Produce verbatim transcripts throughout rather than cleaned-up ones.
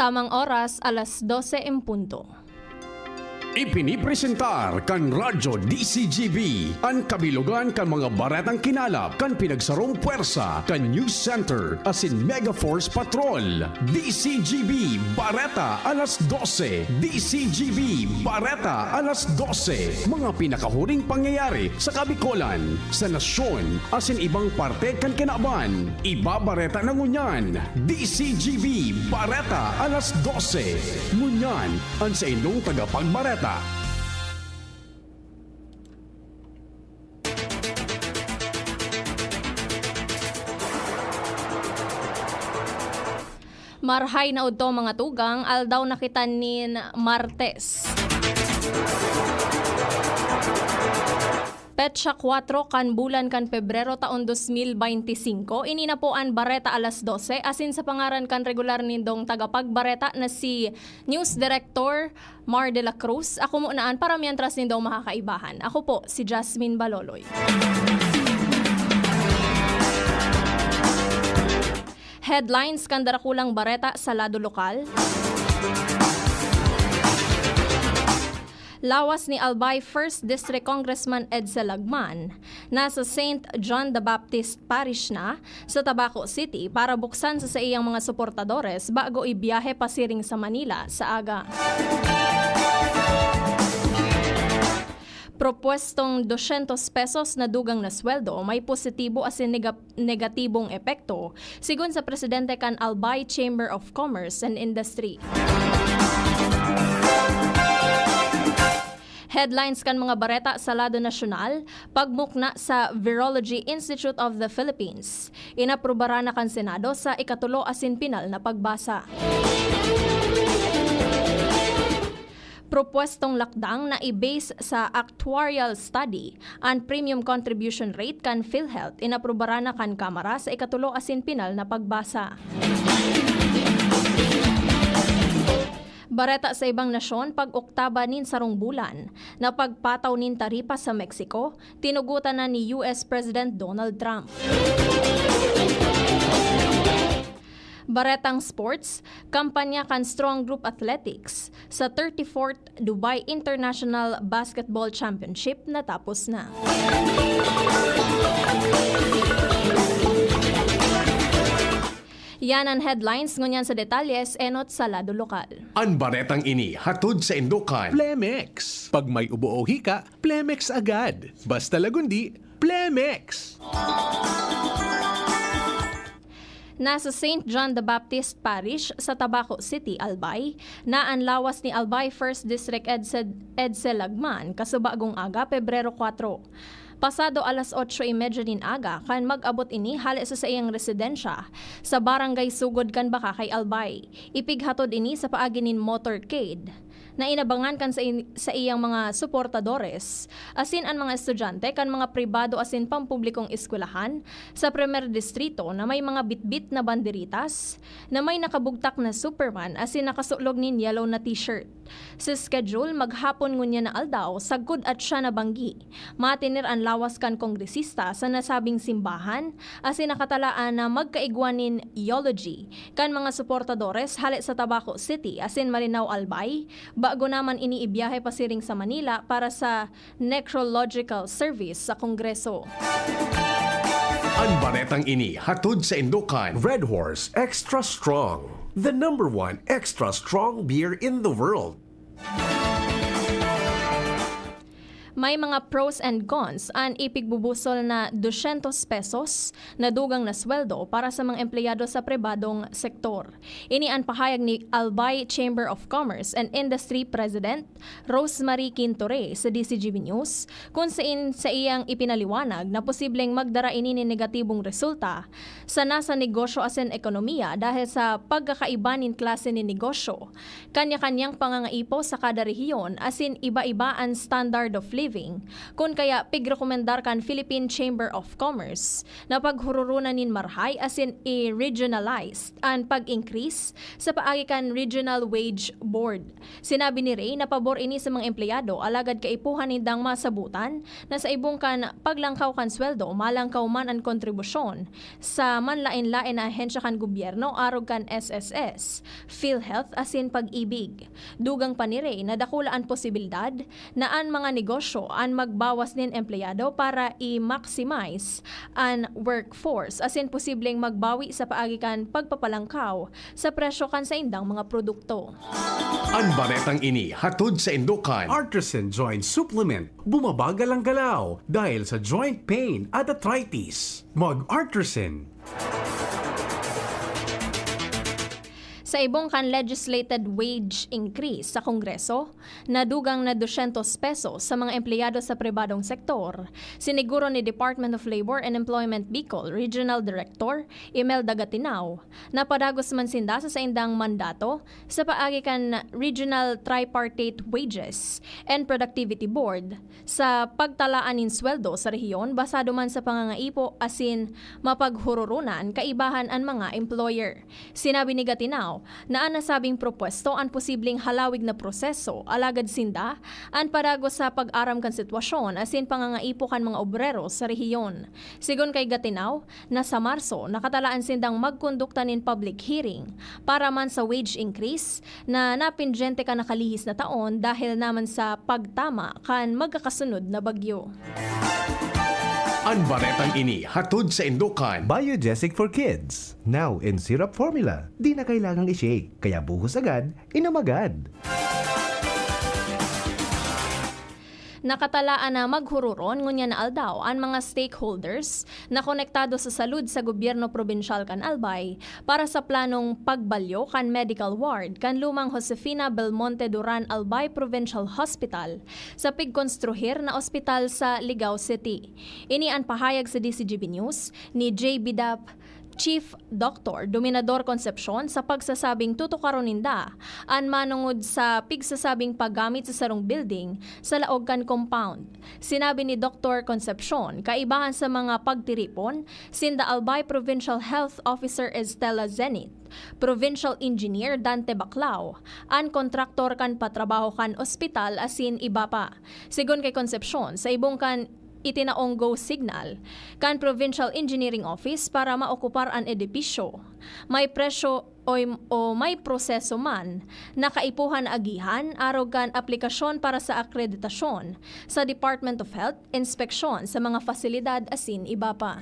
Tamang oras, alas dose en punto. Ipinipresentar kan Radyo D C G B an kabilogan kan mga baretang kinalap kan pinagsarong pwersa kan News Center asin Mega Force Patrol. D C G B Bareta alas dose. D C G B Bareta alas dose. Mga pinakahuring pangyayari sa Kabikolan, sa nasyon, asin ibang parte kan kinaban. Ibabareta na ngunyan, D C G B Bareta alas dose. Ngunyan, an saindong tagapagbareta. Marhay na udto, mga tugang, aldaw na kita nin Martes. Petsa kwatro kan bulan kan Pebrero taon dos mil beinti singko, ini na po an Bareta alas dose, asin sa pangaran kan regular nindong tagapagbareta na si News Director Mar de la Cruz, ako muna an para mientras nindong makakaibahan. Ako po si Jasmine Baloloy. Headlines kan darakulang bareta sa lado lokal. Lawas ni Albay First District Congressman Edsel Lagman nasa Saint John the Baptist Parish na sa Tabaco City para buksan sa saiyang mga suportadores bago ibiyahe pasiring sa Manila sa aga. Propuwestong dosyentos pesos na dugang na sweldo may positibo asin nega-, negatibong epekto, sigon sa presidente kan Albay Chamber of Commerce and Industry. Headlines kan mga bareta sa lado nasyonal: pagmukna sa Virology Institute of the Philippines, inaprubaran na kan Senado sa ikatulo asin pinal na pagbasa. Propuwestong lakdang na i-base sa actuarial study an premium contribution rate kan PhilHealth, inaprubaran na kan Kamara sa ikatulo asin pinal na pagbasa. Bareta sa ibang nasyon, pag-oktaba nin sarong bulan na pagpataw nin taripa sa Mexico, tinugotan na ni U S President Donald Trump. Baretang sports, kampanya kan Strong Group Athletics sa thirty-fourth Dubai International Basketball Championship natapos na. Yan an headlines, ngunyan sa detalye, enot sa lado lokal. An baretang ini hatod saindo kan Plemex. Pag may ubo o hika, Plemex agad. Basta lagundi, Plemex! Nasa Saint John the Baptist Parish sa Tabaco City, Albay, na an lawas ni Albay First District Edsel, Edsel Lagman, kasubagong aga, Pebrero kwatro. Pasado alas otso y media nin aga kan mag-abot ini hale sa saiyang residensya sa barangay Sugod kan Bacacay, Albay. Ipighatod ini sa paagi nin motorcade na inabangan kan sa, saiyang mga suportadores asin an mga estudyante kan mga pribado asin pampublikong eskwelahan sa Primer Distrito na may mga bitbit na banderitas na may nakabugtak na Superman asin nakasulog nin yellow na t-shirt. Sa schedule, maghapon ngunyan na aldaw, sagkod at siya na banggi, matener an lawas kan kongresista sa nasabing simbahan asin nakatalaan na magkaigwa nin eulogy kan mga suportadores hale sa Tabaco City asin Malinao, Albay, bago naman ini ibiyahe pasiring sa Manila para sa necrological service sa Kongreso. An baretang ini hatod saindo kan Red Horse Extra Strong, the number one extra strong beer in the world. May mga pros and cons an ipigbubusol na dosyentos pesos na dugang na sweldo para sa mga empleyado sa pribadong sektor. Ini an pahayag ni Albay Chamber of Commerce and Industry President Rosemary Quintore sa D C G B News, kun sain saiyang ipinaliwanag na posibleng magdara ini nin negatibong resulta sa nasa negosyo asin ekonomiya dahil sa pagkakaiba nin klase nin negosyo, kanya-kanyang pangangaipo sa kada rehiyon asin iba-iba an standard of living, kun kaya pigrekomendar kan Philippine Chamber of Commerce na paghururunan nin marahay asin i-regionalize an pag-increase sa paagi kan Regional Wage Board. Sinabi ni Rey na pabor ini sa mga empleyado, alagad kaipuhan nindang masabutan na sa ibong kan paglangkaw kan sweldo, malangkaw man an kontribusyon sa manlaen-laen na ahensya kan gobyerno arog kan S S S, PhilHealth asin Pag-ibig. Dugang pa ni Rey na dakula an posibilidad na an mga negosyo an magbawas nin empleyado para i-maximize an workforce asin posibleng magbawi sa paagi kan pagpapalangkaw sa presyo kan saindang mga produkto. An baretang ini hatod saindo kan Artisan Joint Supplement. Bumabagal ang galaw dahil sa joint pain at arthritis. Mag-Artisan. Sa ibong kan legislated wage increase sa Kongreso, nadugang na dosyentos pesos sa mga empleyado sa pribadong sektor. Siniguro ni Department of Labor and Employment Bicol Regional Director Imelda Gatinao na padagos man sinda sa saindang mandato sa paagi kan Regional Tripartite Wages and Productivity Board sa pagtalaan nin sweldo sa rehiyon basado man sa pangangaipo asin mapaghururunan kaibahan an mga employer. Sinabi ni Gatinao na an nasabing propuesto an posibleng halawig na proseso, alagad sinda an padagos sa pag-aram kan sitwasyon asin pangangaipo kan mga obrero sa rehiyon. Sigon kay Gatinao, na sa Marso, nakatalaan sindang magkondukta nin public hearing para man sa wage increase na napindyente kan nakalihis na taon dahil naman sa pagtama kan magkakasunod na bagyo. An baretang ini hatod saindo kan Biogesic for Kids. Now in syrup formula. Di na kailangang i-shake, kaya buhos agad, inom agad. Nakatalaan na maghururon ngunyan na aldaw an mga stakeholders na konektado sa salud sa gobyerno probinsyal kan Albay para sa planong pagbalyo kan medical ward kan lumang Josefina Belmonte Duran Albay Provincial Hospital sa pigkonstruhir na ospital sa Ligao City. Ini an pahayag sa D C G B News ni J B Dap Chief Doctor Dominador Concepcion sa pagsasabing tutukaron ninda an manongod sa pigsasabing paggamit sa sarong building sa laog kan compound. Sinabi ni Doctor Concepcion, kaibahan sa mga pagtiripon, sinda Albay Provincial Health Officer Estela Zenit, Provincial Engineer Dante Baclao, an kontraktor kan patrabaho kan ospital asin iba pa. Sigon kay Concepcion, sa ibong kan itinaong go signal kan Provincial Engineering Office para maokupar an edipisyo. May presyo o, o may proseso man na kaipuhan na agihan arog kan aplikasyon para sa akreditasyon sa Department of Health, inspeksyon sa mga fasilidad asin iba pa.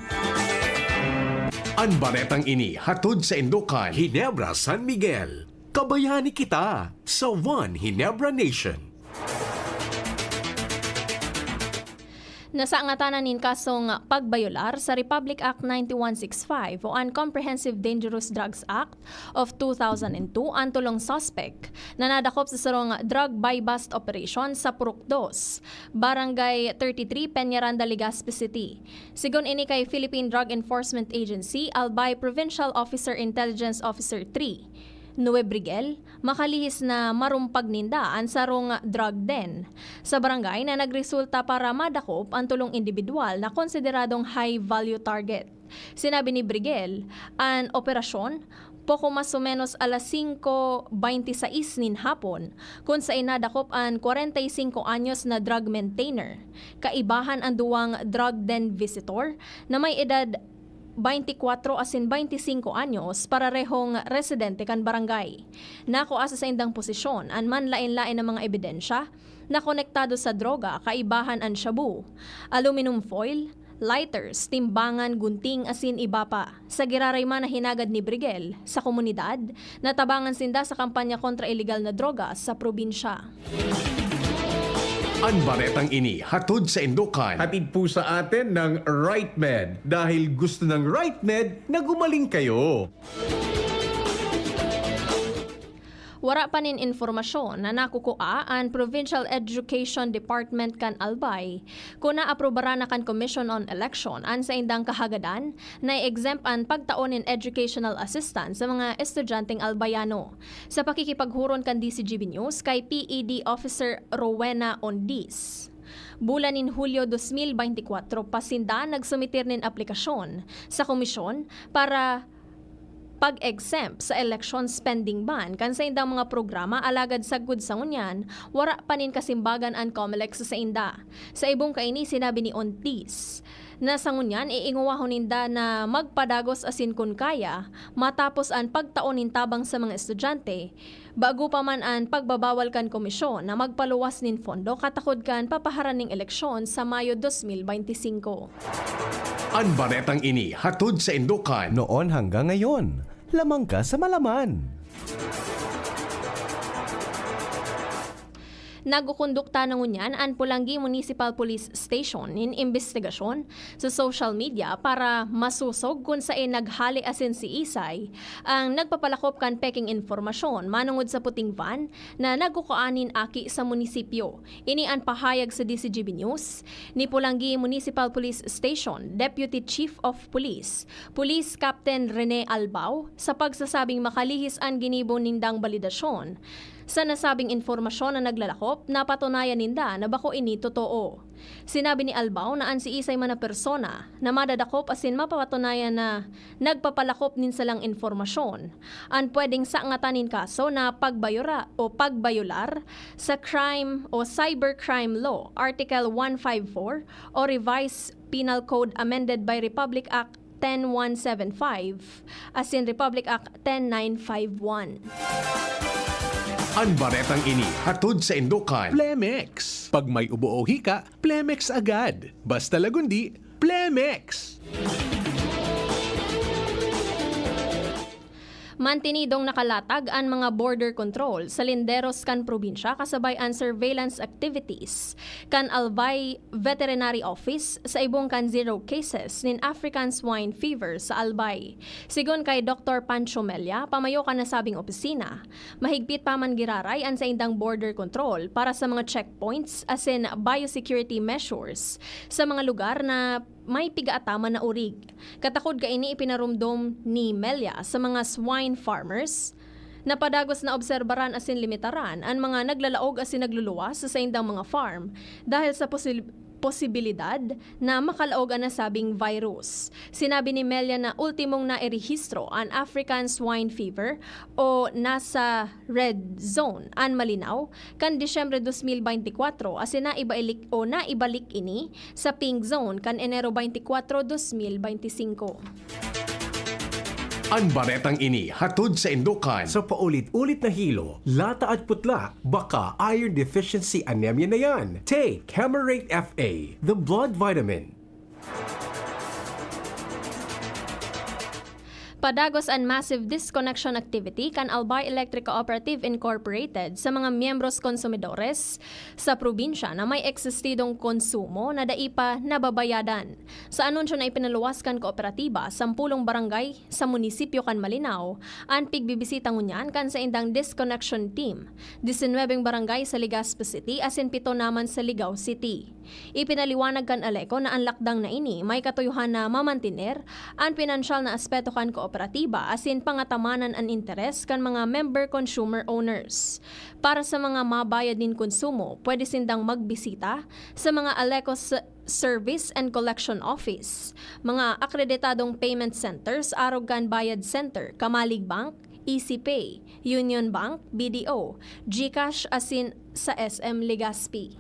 An baretang ini hatod saindo kan Ginebra, San Miguel. Kabayani kita sa One Ginebra Nation. Nasangatanan nin kasong pagbayolar sa Republic Act ninety-one sixty-five o an Comprehensive Dangerous Drugs Act of two thousand and two an tolong suspek na nadakop sa sarong drug buy-bust operation sa Purok Dos, Barangay thirty-three, Peñaranda, Legazpi City. Sigon ini kay Philippine Drug Enforcement Agency, Albay Provincial Officer Intelligence Officer three, Noe Brigel, makalihis na marumpag ninda an sarong drug den sa barangay na nagresulta para madakop an tolong indibidwal na konsideradong high-value target. Sinabi ni Brigel, an operasyon, poko mas o menos alas singko beinti sais nin hapon, kun saen nadakop an kwarenta y singko anyos na drug maintainer. Kaibahan an duwang drug den visitor na may edad beinti kwatro asin beinti singko anyos, pararehong residente kan barangay. Nakua sa saindang posisyon an manlaen-laen na mga ebidensya na konektado sa droga, kaibahan an shabu, aluminum foil, lighters, timbangan, gunting asin iba pa. Sa giraray man na hinagad ni Brigel sa komunidad, natabangan sinda sa kampanya kontra ilegal na droga sa probinsya. An baretang ini hatod saindo kan Hatid po sa atin ng RightMed dahil gusto ng RightMed na gumaling kayo. Wara pa nin impormasyon na nakukua an Provincial Education Department kan Albay kun naaprubaran na kan Commission on Election an saindang kahagadan na i-exempt an pagtao nin educational assistance sa mga estudyanteng Albayano. Sa pakikipaghuron kan D C G B News kay P E D Officer Rowena Ondis, Bulan nin Hulyo dos mil beintikwatro pa sinda nagsumitir nin aplikasyon sa komisyon para pag-exempt sa election spending ban kan saindang mga programa, alagad sagkod sa ngunyan, wara pa nin kasimbagan an Comelec sa sainda. Sa ibong kaini, sinabi ni Ontis na sa ngunyan iingowahon ninda na magpadagos asin kun kaya, matapos an pagtao nin tabang sa mga estudyante, bago pa man an pagbabawal kan komisyon na magpaluwas nin pondo katakod kan papaharan ning eleksyon sa Mayo dos mil beintisinko. An baretang ini hatod sa Indokan. Noon hanggang ngayon, lamang ka sa malaman. Nagkukondukta na ngunyan an Polangui Municipal Police Station nin imbestigasyon sa social media para masosog kun saen naghale asin siisay ang nagpapalakop kan peking impormasyon manongod sa puting van na nagkukua nin aki sa munisipyo. Ini an pahayag sa D C G B News ni Polangui Municipal Police Station Deputy Chief of Police, Police Captain Rene Albao, sa pagsasabing makalihis an ginibo nindang balidasyon sa nasabing impormasyon na naglalakop, napatunayan ninda na bako ini totoo. Sinabi ni Albao na an siisay man na persona na madadakop asin mapapatunayan na nagpapalakop nin salang impormasyon, an pwedeng sangatan nin kaso na pagbayora o pagbayolar sa Crime o Cybercrime Law, Article one five four o Revised Penal Code amended by Republic Act ten one seven five asin Republic Act ten nine five one. An baretang ini hatod sa Indokan. Plemex. Pag may ubo o hika, Plemex agad. Basta lagundi, Plemex! Mantinidong nakalatag an mga border control sa linderos kan probinsya kasabay an surveillance activities kan Albay Veterinary Office sa ibong kan zero cases nin African Swine Fever sa Albay. Sigon kay Doktor Pancho Mella, pamayo kan nasabing opisina, mahigpit pa man giraray an saindang border control para sa mga checkpoints asin biosecurity measures sa mga lugar na may pigaataman na orig. Katakod kaini ipinaromdom ni Mella sa mga swine farmers na padagos na obserbaran asin limitaran an mga naglalaog asin nagluluwas sa saindang mga farm dahil sa posil-, posibilidad na makalaog an nasabing virus. Sinabi ni Mella na ultimong nairehistro an African Swine Fever o nasa red zone an Malinao kan Disyembre dos mil beintikwatro asin naibalik o naibalik ini sa pink zone kan Enero beintikwatro, dos mil beintisinko. An baretang ini hatod sa Indokan. Sa paulit-ulit na hilo, lata at putla, baka iron deficiency anemia na yan. Take Camerate F A, the blood vitamin. Padagos an massive disconnection activity kan Albay Electric Cooperative Incorporated sa mga miyembros konsumidores sa probinsya na may eksistidong konsumo na dai pa nababayadan. Sa anunsyo na ipinaluwas kan kooperatiba, sampulong barangay sa munisipyo kan Malinao an pigbibisita ngunyan kan saindang disconnection team, disinwebeng barangay sa Legazpi City asin pito naman sa Ligao City. Ipinaliwanag kan ALECO na an lakdang na ini may katuyohan na mamantener an pinansyal na aspeto kan kooperatiba asin pangatamanan an interes kan mga member consumer owners. Para sa mga mabayad nin konsumo, pwede sindang magbisita sa mga ALECO s-, Service and Collection Office, mga akreditadong payment centers arog kan Bayad Center, Kamalig Bank, EasyPay, Union Bank, B D O, GCash asin sa S M Legazpi.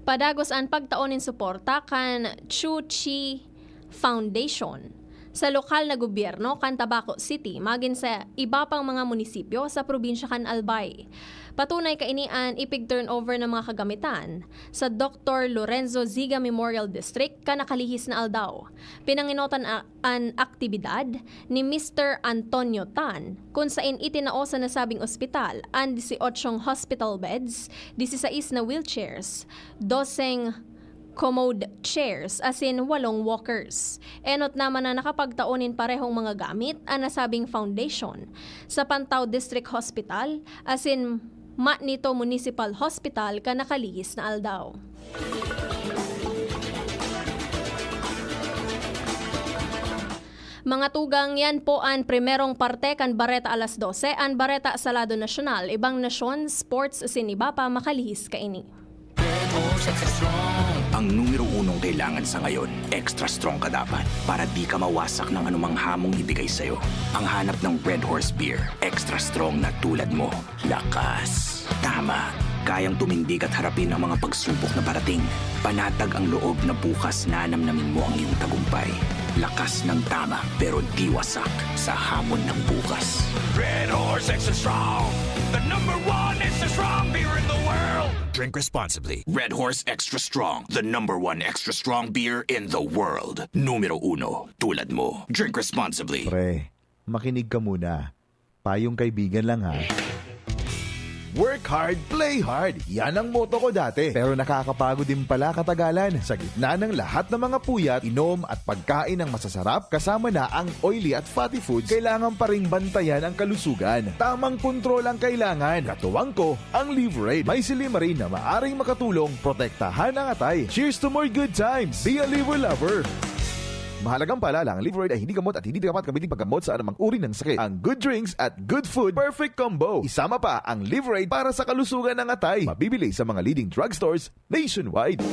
Padagos an pagtao nin suporta kan Chuchi Foundation sa lokal na gobyerno kan Tabaco City, magin sa iba pang mga munisipyo sa probinsya kan Albay. Patunay kaini an ipig-turnover na mga kagamitan sa Doktor Lorenzo Ziga Memorial District kan nakalihis na aldaw. Pinangenotan a-, an aktibidad ni Mister Antonio Tan, kun sain itinao sa nasabing ospital an dieciocho hospital beds, disisais na wheelchairs, doseng commode chairs, asin walong walkers. Enot naman na nakapagtao nin parehong mga gamit an nasabing foundation sa Pantao District Hospital asin Manito Municipal Hospital kan nakalihis na aldaw. Mga tugang, yan po an primerong parte kan Bareta Alas Dose, an bareta sa lado nasyonal, ibang nasyon, sports, asin iba pa makalihis kaini. Ang numero unong kailangan sa ngayon, extra strong ka dapat para di ka mawasak ng anumang hamong ibigay sa'yo. Ang hanap ng Red Horse Beer, extra strong na tulad mo. Lakas. Tama. Kayang tumindig at harapin ang mga pagsubok na parating. Panatag ang loob na bukas nanamnamin mo ang iyong tagumpay. Lakas ng tama, pero di wasak sa hamon ng bukas. Red Horse Extra Strong, the number one extra strong beer in the world. Drink responsibly. Red Horse Extra Strong, the number one extra strong beer in the world. Numero uno, tulad mo. Drink responsibly. Pre, makinig ka muna. Payong kaibigan lang ha. Work hard, play hard. Yan ang motto ko dati. Pero nakakapagod din pala katagalan. Sa gitna ng lahat ng mga puyat, inom at pagkain ng masasarap, kasama na ang oily at fatty foods, kailangan pa ring bantayan ang kalusugan. Tamang kontrol ang kailangan. Katuwang ko, ang Liverade. May silymarin na maaring makatulong protektahan ang atay. Cheers to more good times! Be a Liver Lover! Mahalagang paalala, ang Liverade ay hindi gamot at hindi dapat gamitin paggamot sa anumang uri ng sakit. Ang good drinks at good food, perfect combo. Isama pa ang Liverade para sa kalusugan ng atay. Mabibili sa mga leading drugstores nationwide.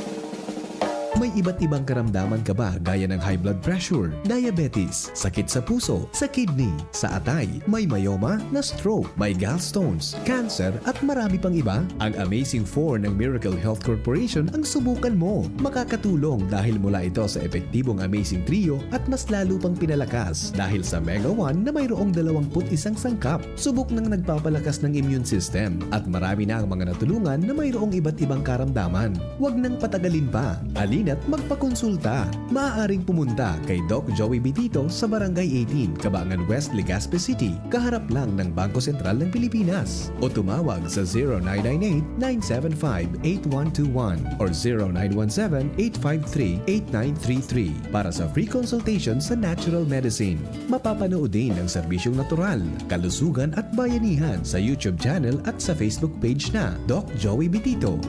May iba't ibang karamdaman ka ba gaya ng high blood pressure, diabetes, sakit sa puso, sa kidney, sa atay, may myoma, na-stroke, may gallstones, cancer at marami pang iba? Ang Amazing four ng Miracle Health Corporation ang subukan mo. Makakatulong dahil mula ito sa epektibong Amazing Trio at mas lalo pang pinalakas dahil sa Mega one na mayroong dalawampu't isang sangkap. Subok nang nagpapalakas ng immune system at marami na ang mga natulungan na mayroong iba't ibang karamdaman. Huwag nang patagalin pa. Halina't magpakonsulta. Maaaring pumunta kay Doc Joey Bitito sa Barangay eighteen, Cabangan West, Legazpi City, kaharap lang ng Bangko Sentral ng Pilipinas. O tumawag sa zero nine nine eight, nine seven five, eight one two one or zero nine one seven, eight five three, eight nine three three para sa free consultation sa natural medicine. Mapapanood din ang serbisyong natural, kalusugan at bayanihan sa YouTube channel at sa Facebook page na Doc Joey Bitito.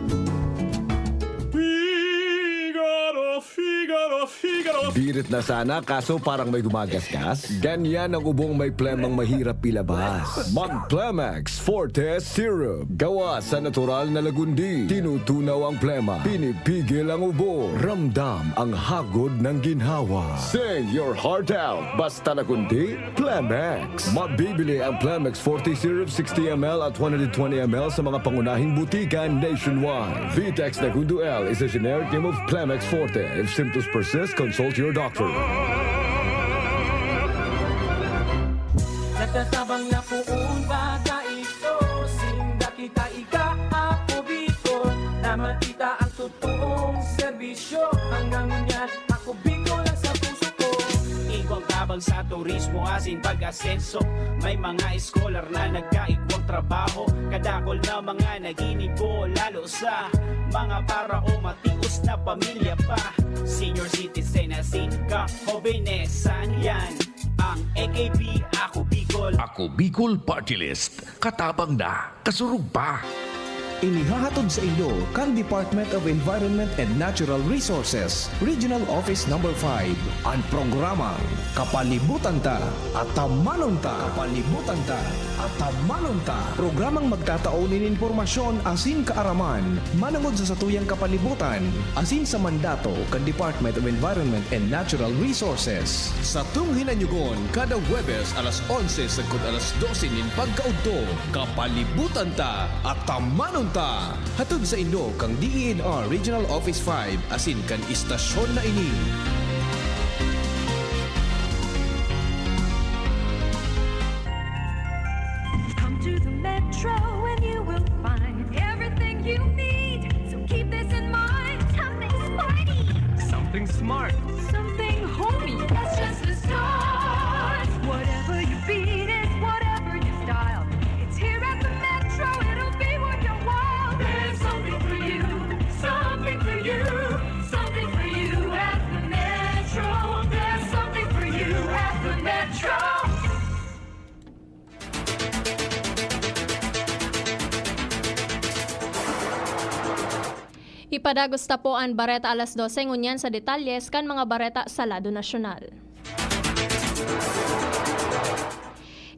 Figaro, Figaro, Figaro. Birit na sana, kaso parang may gumagasgas. Ganyan ang ubong may plemang mahirap ilabas. Mag Plemex Forte Syrup. Gawa sa natural na lagundi. Tinutunaw ang plema. Pinipigil ang ubo. Ramdam ang hagod ng ginhawa. Sing your heart out. Basta lagundi, Plemex. Mabibili ang Plemex Forte Syrup sixty M L at one hundred twenty M L sa mga pangunahing butika nationwide. Vitex Nagundo L is a generic name of Plemex Forte. If symptoms persist, consult your doctor. Nagtatabang na poon ba ta ito? Sinda kita ika, ako Bicol, na makita ang totoong serbisyo. Hanggang ngunyan, ako Bicol ang sa puso ko. Igwang tabang sa turismo asin pag-asenso. May mga eskolar na nagkaigwang trabaho. Kadakol na mga naginibo, lalo sa mga para o matios na pamilya pa. Senior citizen asin kahobenesan, yan ang A K P Ako Bicol. Ako Bicol Party List. Katabang na, kasurog pa. Inihahatod sa inyo kan Department of Environment and Natural Resources, Regional Office Number five, an programang Kapalibutan Ta, Atamanon Ta. Kapalibutan Ta, Atamanon Ta. Programang magtatao nin impormasyon asin kaaraman manongod sa satuyang kapalibutan asin sa mandato kan Department of Environment and Natural Resources. Satong hinanyugon kada Huwebes alas onse sagkod alas dose nin pagkaudto. Kapalibutan Ta, Atamanon Ta! Hatod sa inyo kan D E N R Regional Office five asin kan istasyon na ini. Come to the Metro and you will find everything you need. So keep this in mind. Something sporty. Something smart. Something homey. That's just the start. Whatever your beat is, whatever your style, it's here at the Metro. It'll be worth your while. There's something for you. Something for you. Something for you at the Metro. There's something for you at the Metro. Ipadagos ta po an Bareta Alas Dose ngunyan sa detalles kan mga bareta sa lado nasyonal.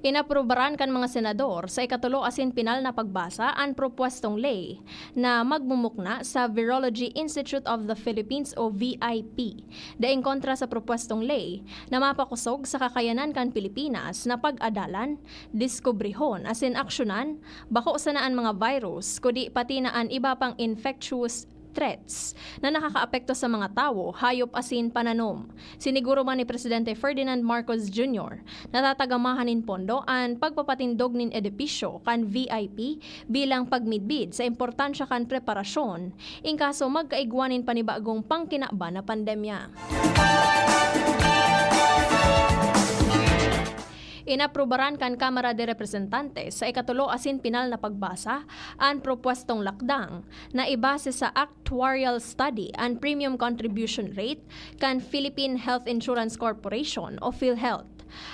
Inaprubaran kan mga senador sa ikatulo asin pinal na pagbasa an propwestong ley na magmumukna sa Virology Institute of the Philippines o V I P. Daing kontra sa propwestong ley na mapakosog sa kakayanan kan Pilipinas na pag-adalan, diskubrihon asin aksyonan, bako sana an mga virus, kundi pati na an iba pang infectious threats na nakakaapekto sa mga tawo, hayop asin pananom. Siniguro man ni Presidente Ferdinand Marcos Junior na tatagamahan nin pondo an pagpapatindog nin edipisyo kan V I P bilang pagmidbid sa importansya kan preparasyon in kaso magkaigwa nin panibagong pangkinaban na pandemya. Inaprubaran kan Kamara de Representantes sa ikatulo asin pinal na pagbasa an propwestong lakdang na ibase sa actuarial study an premium contribution rate kan Philippine Health Insurance Corporation o PhilHealth,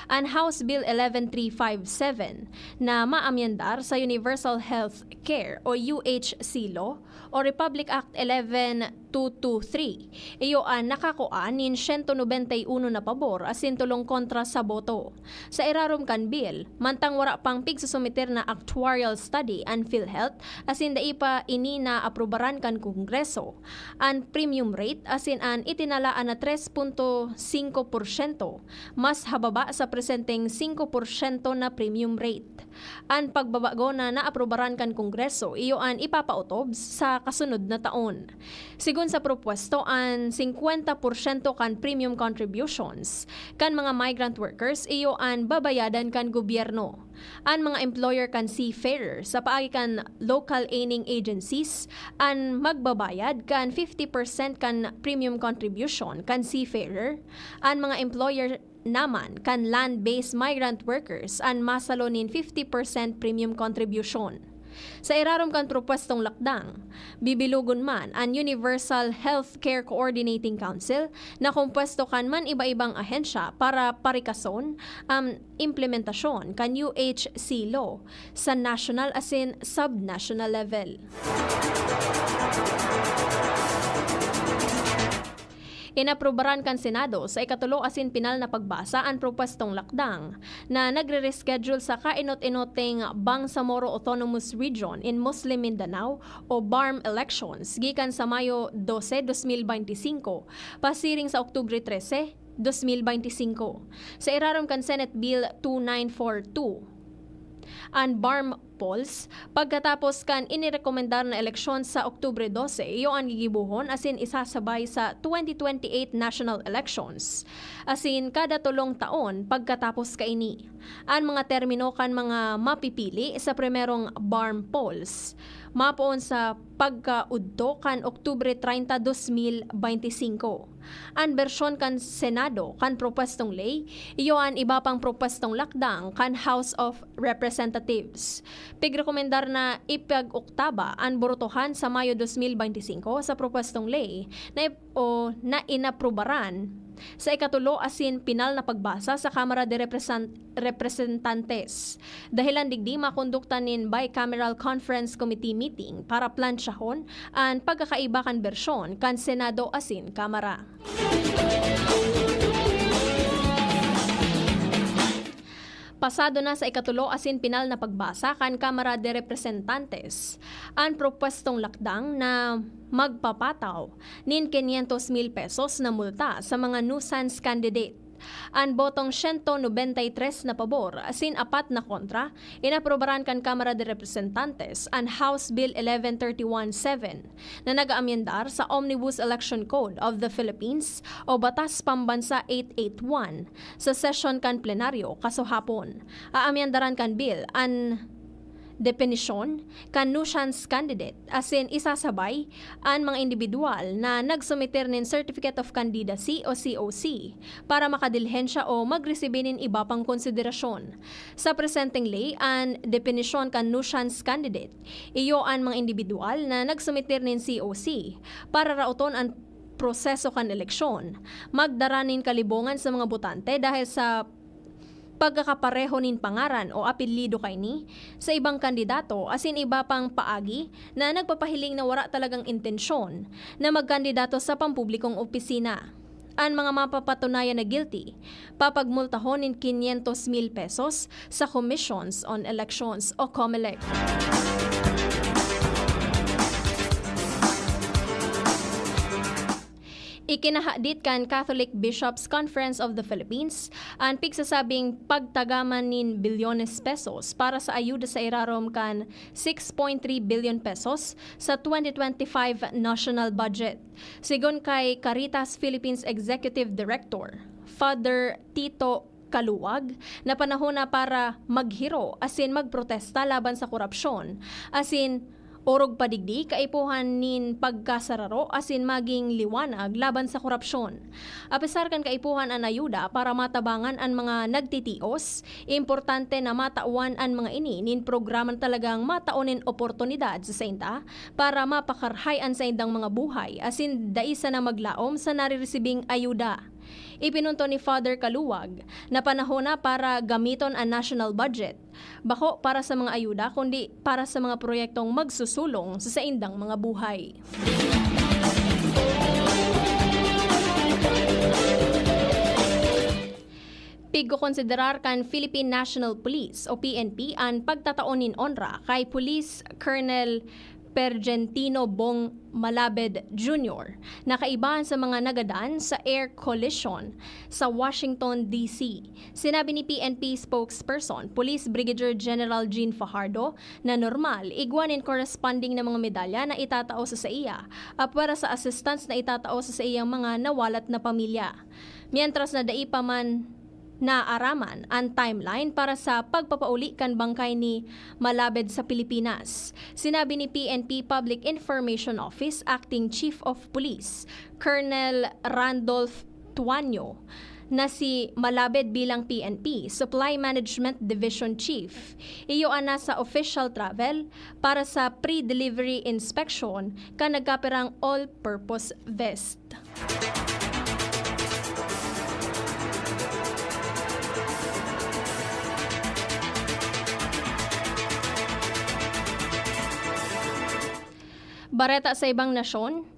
an House Bill eleven three five seven na maamyendar sa Universal Health Care o U H C Law o Republic Act eleven two two three. Iyo an nakakua nin siyento nobenta y uno na pabor asin tolong kontra sa boto. Sa irarom kan bill, mantang wara pang pigsusumiter na actuarial study an PhilHealth asin dai pa ini naaprubaran kan Kongreso, an premium rate asin an itinalaan na tres punto singko porsyento mas hababa sa presenteng singko porsyento na premium rate. An pagbabago na naaprubaran kan Kongreso iyo an ipapaotob sa kasunod na taon. Sigon sa propwesto, an singkwenta porsyento kan premium contributions kan mga migrant workers iyo an babayadan kan gobyerno. An mga employer kan seafarer sa paagi kan local earning agencies an magbabayad kan fifty percent kan premium contribution kan seafarer. An mga employer naman kan land-based migrant workers an masalo nin fifty percent premium contribution. Sa irarom kan propwestong lakdang, bibilogon man an Universal Healthcare Coordinating Council na kompwesto kan man iba-ibang ahensya para parikason an implementasyon kan U H C Law sa national asin subnational level. Inaprubaran kan Senado sa ikatulo asin pinal na pagbasa an propwestong lakdang na nagre-reschedule sa kainot-inoting Bangsamoro Autonomous Region in Muslim Mindanao o BARMM elections gikan sa Mayo dose, dos mil beinti singko, pasiring sa Oktubre trese, dos mil beinti singko, sa irarom kan Senate Bill two nine four two. An BARMM polls, pagkatapos kan inirekomendar na eleksyon sa Oktubre dose, iyo an gigibohon asin isasabay sa twenty twenty-eight national elections, asin kada tolong taon pagkatapos kaini. An mga termino kan mga mapipili sa primerong BARMM polls mapoon sa pagkaudto kan Oktubre treinta, dos mil beinti singko. An bersyon kan Senado kan propwestong ley, iyo an iba pang propwestong lakdang kan House of Representatives. Pigrekomendar na ipag-oktaba an botohan sa Mayo dos mil beinti singko sa propwestong ley na ip-, o na inaprubaran sa ikatulo asin pinal na pagbasa sa Kamara de Represan-, Representantes. Dahelan digdi, makondukta nin bicameral conference committee meeting para plansyahon an pagkakaiba kan bersyon kan Senado asin Kamara. Pasado na sa ikatulo asin pinal na pagbasa kan Kamara de Representantes an propwestong lakdang na magpapataw nin quinientos mil pesos na multa sa mga nuisance candidate. An botong siyento nobenta y tres na pabor asin apat na kontra, inaprubaran kan Kamara de Representantes an House Bill eleven thirty-one seven na nag-aamyendar sa Omnibus Election Code of the Philippines o Batas Pambansa eight eight one sa sesyon kan plenaryo kasuhapon. Aamyendaran kan bill an depinisyon kan nuisance candidate asin isasabay an mga indibidwal na nagsumiter nin Certificate of Candidacy o C O C para makadilhensya o magresibi nin iba pang konsiderasyon. Sa presenteng ley, an depinisyon kan nuisance candidate, iyo an mga indibidwal na nagsumiter nin C O C para raoton an proseso kan eleksyon, magdara nin kalibongan sa mga botante dahil sa pagkakapareho nin pangaran o apelyido kaini sa ibang kandidato asin iba pang paagi na nagpapahiling na wara talagang intensyon na magkandidato sa pampublikong opisina. An mga mapapatunayan na guilty, papagmultahon nin quinientos mil pesos sa Commissions on Elections o COMELEC. Ikinahadit kan Catholic Bishops' Conference of the Philippines an pigsasabing pagtagaman nin bilyones pesos para sa ayuda sa irarom kan six point three billion pesos sa twenty twenty-five national budget. Sigon kay Caritas Philippines Executive Director, Father Tito Kaluwag, na panahon na para maghiro asin magprotesta laban sa korapsyon, asin orog pa digdi, kaipuhan nin pagkasararo asin maging liwanag laban sa korapsyon. Apesar kan kaipuhan an ayuda para matabangan an mga nagtitios, importante na matawan an mga ini nin programa na talagang matao nin oportunidad sa sainda para mapakarahay an saindang mga buhay asin dai sana maglaom sa naririsibing ayuda. Ipinunto ni Father Kaluwag na panahon na para gamiton an national budget, bako para sa mga ayuda kundi para sa mga proyektong magsusulong sa saindang mga buhay. Pigkokonsiderar kan Philippine National Police o P N P an pagtatao nin onra kay Police Colonel Pergentino Bong Malabed Junior na kaibahan sa mga nagadan sa air collision sa Washington, D C. Sinabi ni P N P spokesperson, Police Brigadier General Jean Fajardo, na normal, igwa nin corresponding na mga medalya na itatao sa saiya, apwera sa assistance na itatao sa saiyang mga nawalat na pamilya. Mientras na dai pa man naaraman an timeline para sa pagpapauli kan bangkay ni Malabed sa Pilipinas. Sinabi ni P N P Public Information Office Acting Chief of Police, Colonel Randolph Tuanyo, na si Malabed bilang P N P Supply Management Division Chief, iyo an nasa official travel para sa pre-delivery inspection kan nagkapirang all-purpose vest. Bareta sa ibang nasyon,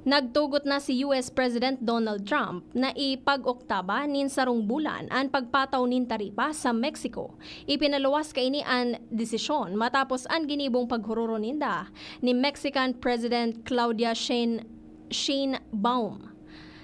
nagtugot na si U S President Donald Trump na ipag-oktaba nin sarong bulan an pagpataw nin taripa sa Mexico. Ipinaluwas kaini an desisyon matapos an ginibong paghororo ninda ni Mexican President Claudia Sheinbaum.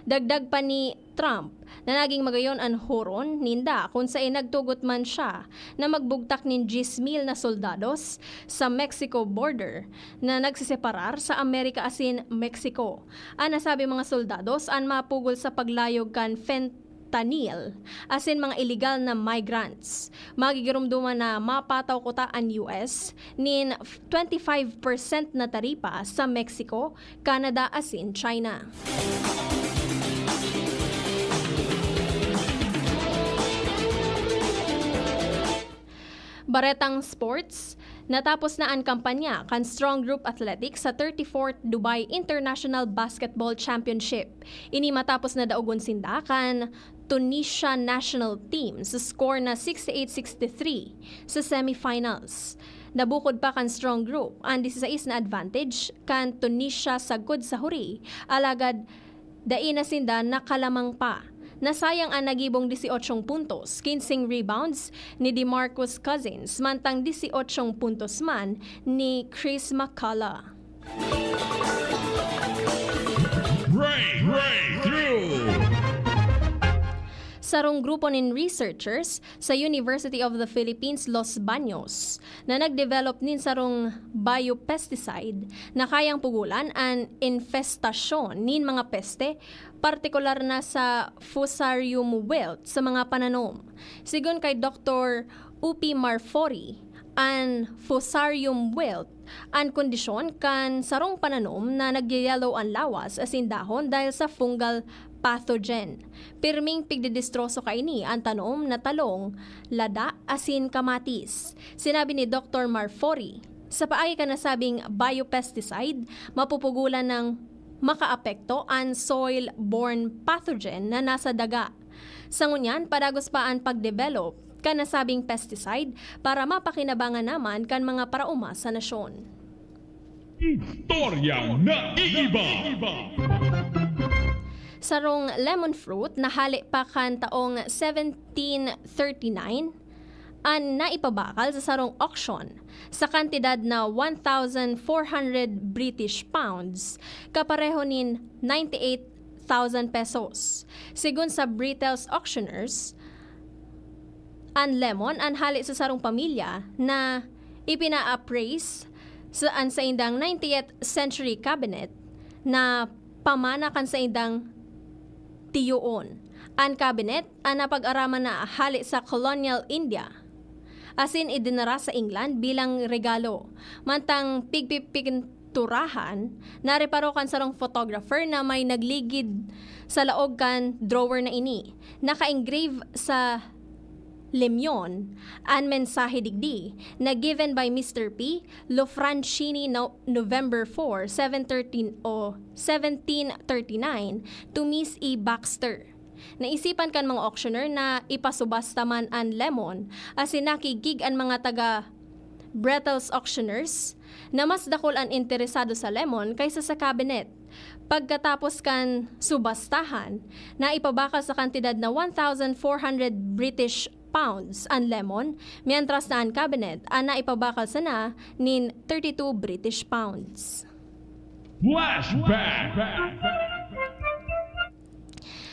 Dagdag pa ni Trump na naging magayon an horon ninda kun saen nagtugot man siya na magbugtak nin dyes mil na soldados sa Mexico border na nagseseparar sa Amerika asin Mexico. An nasabing mga soldados an mapugol sa paglayog kan fentanyl asin mga iligal na migrants. Magigiromdoman na mapataw kuta an U S nin twenty-five percent na taripa sa Mexico, Canada asin China. Baretang sports, natapos na an kampanya kan Strong Group Athletics sa thirty-fourth Dubai International Basketball Championship. Ini matapos na daogon sinda kan Tunisia national team sa score na sixty-eight sixty-three sa semifinals. Nabukod pa kan Strong Group an disisais na advantage kan Tunisia sagkod sa huri, alagad dai na sinda nakalamang pa. Nasayang an nagibong disyotsyong puntos, kinseng rebounds ni DeMarcus Cousins, mantang disyotsyong puntos man ni Chris McCullough. Breakthrough! Sarong grupo nin researchers sa University of the Philippines, Los Baños, na nagdevelop nin sarong biopesticide na kayang pugolan an infestasyon nin mga peste, partikular na sa fusarium wilt sa mga pananom. Sigon kay Doktor Upi Marfori, an fusarium wilt an kondisyon kan sarong pananom na nagyayalo an lawas asin dahon dahil sa fungal pathogen. Pirming pigdidistroso kaini an tanom na talong, lada asin kamatis. Sinabi ni Doktor Marfori, sa paagi kan nasabing biopesticide, mapupugolan ng makaapekto an soil-borne pathogen na nasa daga. Sa ngunyan, padagos pa an pagdevelop kan nasabing pesticide para mapakinabangan naman kan mga paraoma sa nasyon. Istoryang naiiba. Sarong lemon fruit na hale pa kan taong seventeen thirty-nine an naipabakal sa sarong auction sa kantidad na one thousand four hundred British pounds, kapareho nin ninety-eight thousand pesos. Segun sa Brittle's auctioneers, an lemon an hale sa sarong pamilya na ipina-appraise sa an saindang ninetieth century cabinet na pamana kan saindang tiyoon. An cabinet an napag-araman na hale sa colonial India, asin idinara sa England bilang regalo. Mantang pigpipinturahan, nareparo kan sarong photographer na may nagligid sa laog kan drawer na ini. Naka-engrave sa lemyon an mensahe digdi na given by Mister P. Lofrancini, no, November four, seven thirteen o seventeen thirty-nine to Miss E. Baxter. Naisipan kan mga auctioneer na ipasubasta man an lemon, asin nakigig an mga taga Brettle's auctioneers na mas dakul an interesado sa lemon kaysa sa cabinet. Pagkatapos kan subastahan, naipabakal sa kantidad na one thousand four hundred British pounds an lemon, mientras na an cabinet an naipabakal sana nin thirty-two British pounds. Flashback!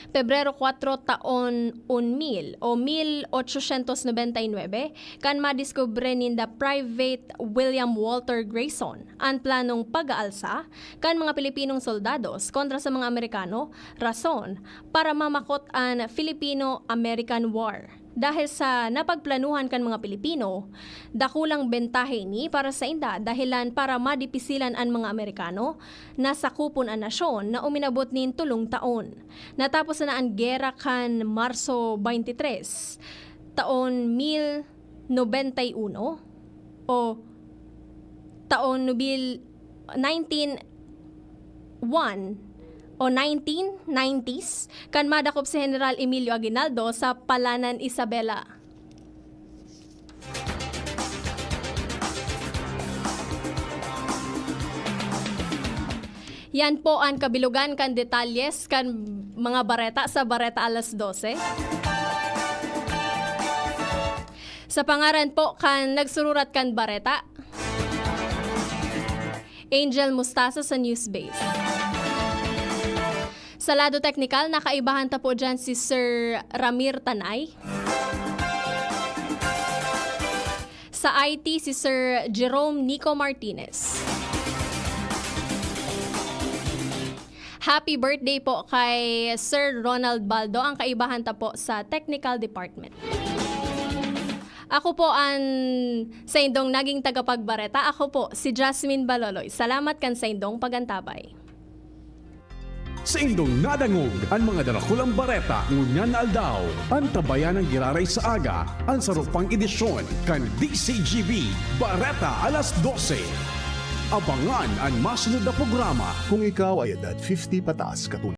Pebrero kuwatro, taon un mil o mil ochocientos nobenta y nuebe, kan madiskubre ninda Private William Walter Grayson an planong pag-aalsa kan mga Pilipinong soldados kontra sa mga Amerikano, rason para mamakot an Filipino-American War. Dahil sa napagplanuhan kan mga Pilipino, dakulang bentahe ini para sainda, dahelan para madipisilan an mga Amerikano na sakupon an nasyon na uminabot nin tolong taon. Natapos na an gera kan Marso twenty-three, taon mil nobenta y uno o taon nubil nineteen one o nineteen nineties, kan madakop si General Emilio Aguinaldo sa Palanan Isabela. Yan po an kabilugan kan detalyes kan mga bareta sa Bareta Alas Dose. Sa pangaran po kan nagsururat kan bareta, Angel Mostaza sa Newsbase. Sa lado teknikal, nakaibahan ta po dyan si Sir Ramir Tanay. Sa I T, si Sir Jerome Nico Martinez. Happy birthday po kay Sir Ronald Baldo, ang kaibahan ta po sa technical department. Ako po an saindong naging tagapagbareta. Ako po si Jasmine Baloloy. Salamat kan saindong pagantabay. Saindong nadangog an mga darakulang bareta ngunyan na aldaw. Antabayan an giraray sa aga, an saro pang edisyon kan D C G B, Bareta Alas Dose. Abangan an masunod na programa. Kung ikaw ay edad fifty pataas, katulad